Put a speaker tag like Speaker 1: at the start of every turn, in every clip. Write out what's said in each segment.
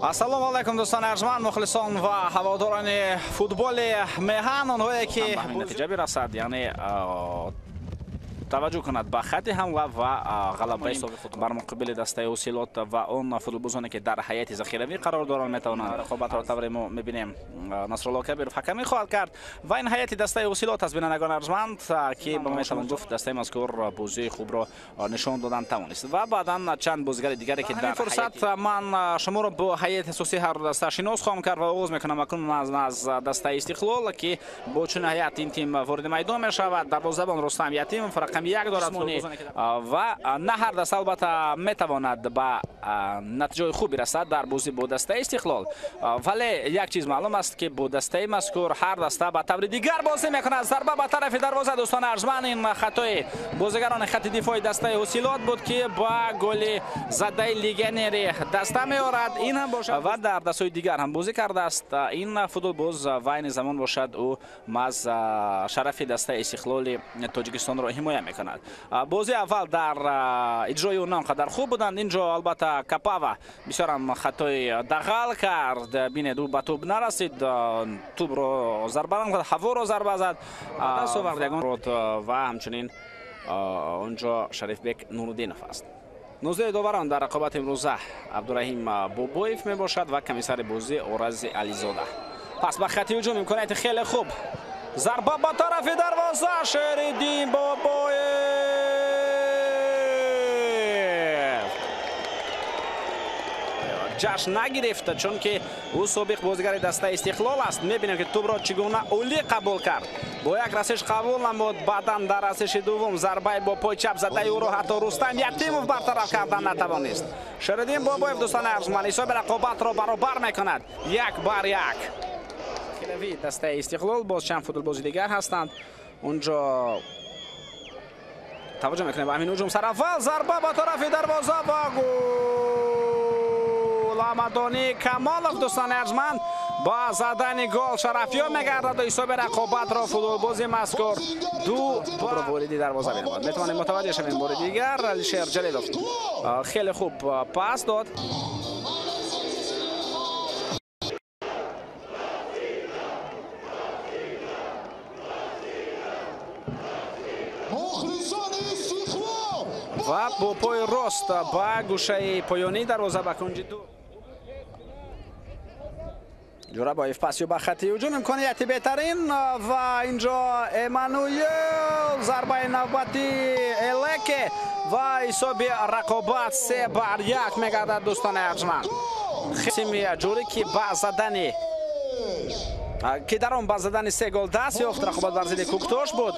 Speaker 1: Ассалому алайкум, дӯстони арҷманд, мухлисон ва ҳаводорони футболи меҳан, онҳое ки натиҷа бирасад, яъне таваҷҷӯҳ кунад ба хати ҳамла ва ғалабаи худ бар муқобили дастаи Ҳосилот ва он футболбозоне ки дар ҳайати захиравӣ қарор доранд метавонанд. Рақобатро тавре мо мебинем, Насрулло Кабиров ҳакамӣ хоҳад кард ва ин ҳайати дастаи Ҳосилот аст, бинандагони арҷманд, ки метавон гуфт дастаи мазкур бозии хубро нишон додан тавонист ва баъдан чанд бозигари дигаре ки дар фурсат ман шуморо бо ҳайати асосии ҳар ду даста шинос хоҳам кард ва оғоз мекунам акнун аз дастаи Истиқлол, ки бо чунин ҳайат ин тим вориди майдон мешавад. Дарвозабон Рустам Ятимов рақами 1 дорад ва на ҳар даста албатта метавонад ба натиҷаи хуб бирасад дар бозӣ бо дастаи Истиқлол, вале як чиз маълум аст ки бо дастаи мазкур ҳар даста ба таври дигар бозӣ мекунад. Зарба ба тарафи дарвоза, дӯстони арҷманд, ин хатои бозигарони хати дифои дастаи Ҳосилот буд ки ба голи задаи легионери даста меорад. Ин ҳам бошад ва дар дастҳои дигар ҳам бозӣ кардааст ин футболбоз ва айни замон бошад ӯ маз шарафи дастаи Истиқлоли Тоҷикистонро ҳимоя мекунад. Бозии аввал дар иҷрои ӯ он қадар хуб буданд. Инҷо албатта Капава бисёр ҳам хатои дағал кард. Бинед, ӯ ба тӯб нарасид, тӯбро зарба назад, ҳаворо зарба зад, даст овард ягон ва ҳамчунин онҷо Шарифбек Нуруддинов аст. Нуздаи доварон дар рақобати имрӯза Абдураҳим Бобоев мебошад ва комиссари бозӣ Орази Ализода. Пас ба хати ҳуҷум имконияти хеле хуб, зарба ба тарафи дарвоза, Шериддин Бобоев ҷашн нагирифт, чунки ӯ собиқ бозигари дастаи Истиқлол аст. Мебинем ки тӯбро чӣ гуна олӣ қабул кард, бо як расиш қабул намуд, баъдан дар расиши дуввум зарбаи бо пои чап задаи ӯро ҳатто Рустам Ятимов бартараф кардан натавонист. Шериддин Бобоев, дӯстони арҷманд, ҳисоби рақобатро баробар мекунад 1-1. Дастаи Истиқлол боз чанд футболбози дигар ҳастанд онҷо. Таваҷҷӯҳ мекунем ба ҳамин ҳуҷум. Сараввал зарба ба тарафи дарвоза ва гол! Амадони Камолов, дӯстони арҷманд, ба задани гол шарафёб мегардад ва ҳисоби рақобатро футболбози мазкур ду тӯбро вориди дарвоза менамояд. Метавонем мутаваҷҷеҳ шавем бори дигар Алишер Ҷалилов хеле хуб пас дод. Ва бо пои рост ба гӯшаи поёнии дарвоза ба кунҷи ду. Ҷӯрабоев пасю ба хати ҳуҷум, имконияти беҳтарин ва инҷо Эммануел, зарбаи навбати Элеке ва ҳисоби рақобат 3-1 мегардад, дӯстони арҷманд. Тими ҷурӣ ки ба задани ки дар он ба задани 3 гол даст ёфт, рақобат бар зидди Куктош буд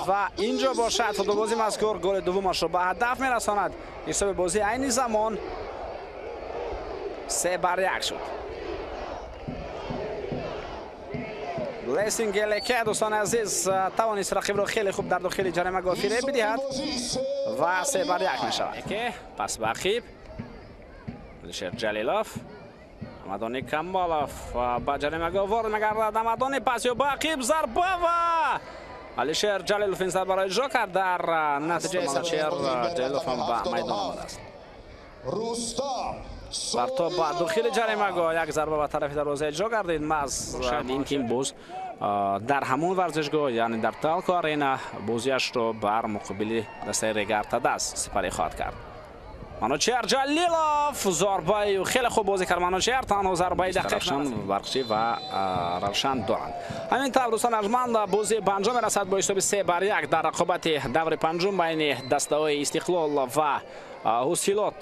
Speaker 1: ва инҷо бошад футболбози мазкур голи дуввумашро ба ҳадаф мерасонад. Ҳисоби бозӣ айни замон 3-1 шуд. Блессинг Элеке, дӯстони азиз, тавонист рақибро хеле хуб дар дохили ҷаримагоҳ фиреб бидиҳад ва 3-1 мешавад. Пас ба ақиб Алишер Ҷалилов, Амадони Камолов ба ҷаримагоҳ ворид мегардад. Амадони пас ё ба ақиб зарба ва Алишер Ҷалилов ин зарбаро иҷро кард. Дар натиҷаи Алишер Ҷалилов ҳам ба майдон омадааст. Бар то ба дохили ҷаримагоҳ як зарба ба тарафи дарвоза иҷро гардид. Маз ин тим боз дар ҳамон варзишгоҳ, яъне дар Талко Арена, бозиашро бар муқобили дастаи Регар Тадас сипарӣ хоҳад кард. Манучер Ҷалилов зарбаи хеле хуб бозӣ кард. Манучер танҳо зарбаи дақиқ Барқчӣ ва Равшан доранд. Ҳамин тавр, дӯстони арҷманд, бозӣ ба анҷом мерасад бо ҳисоби 3-1 дар рақобати даври панҷум байни дастаҳои Истиқлол ва Ҳосилот.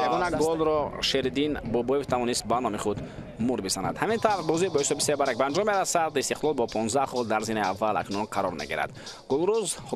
Speaker 1: Ягона голро Шериддин Бобоев тавонист ба номи худ мур бизанад. Ҳамин тавр бозӣ бо ҳисоби 3-1 ба анҷом мерасад. Истиқлол бо 15 хол дар зинаи аввал акнун қарор мегирад. Гулрӯз, Худо.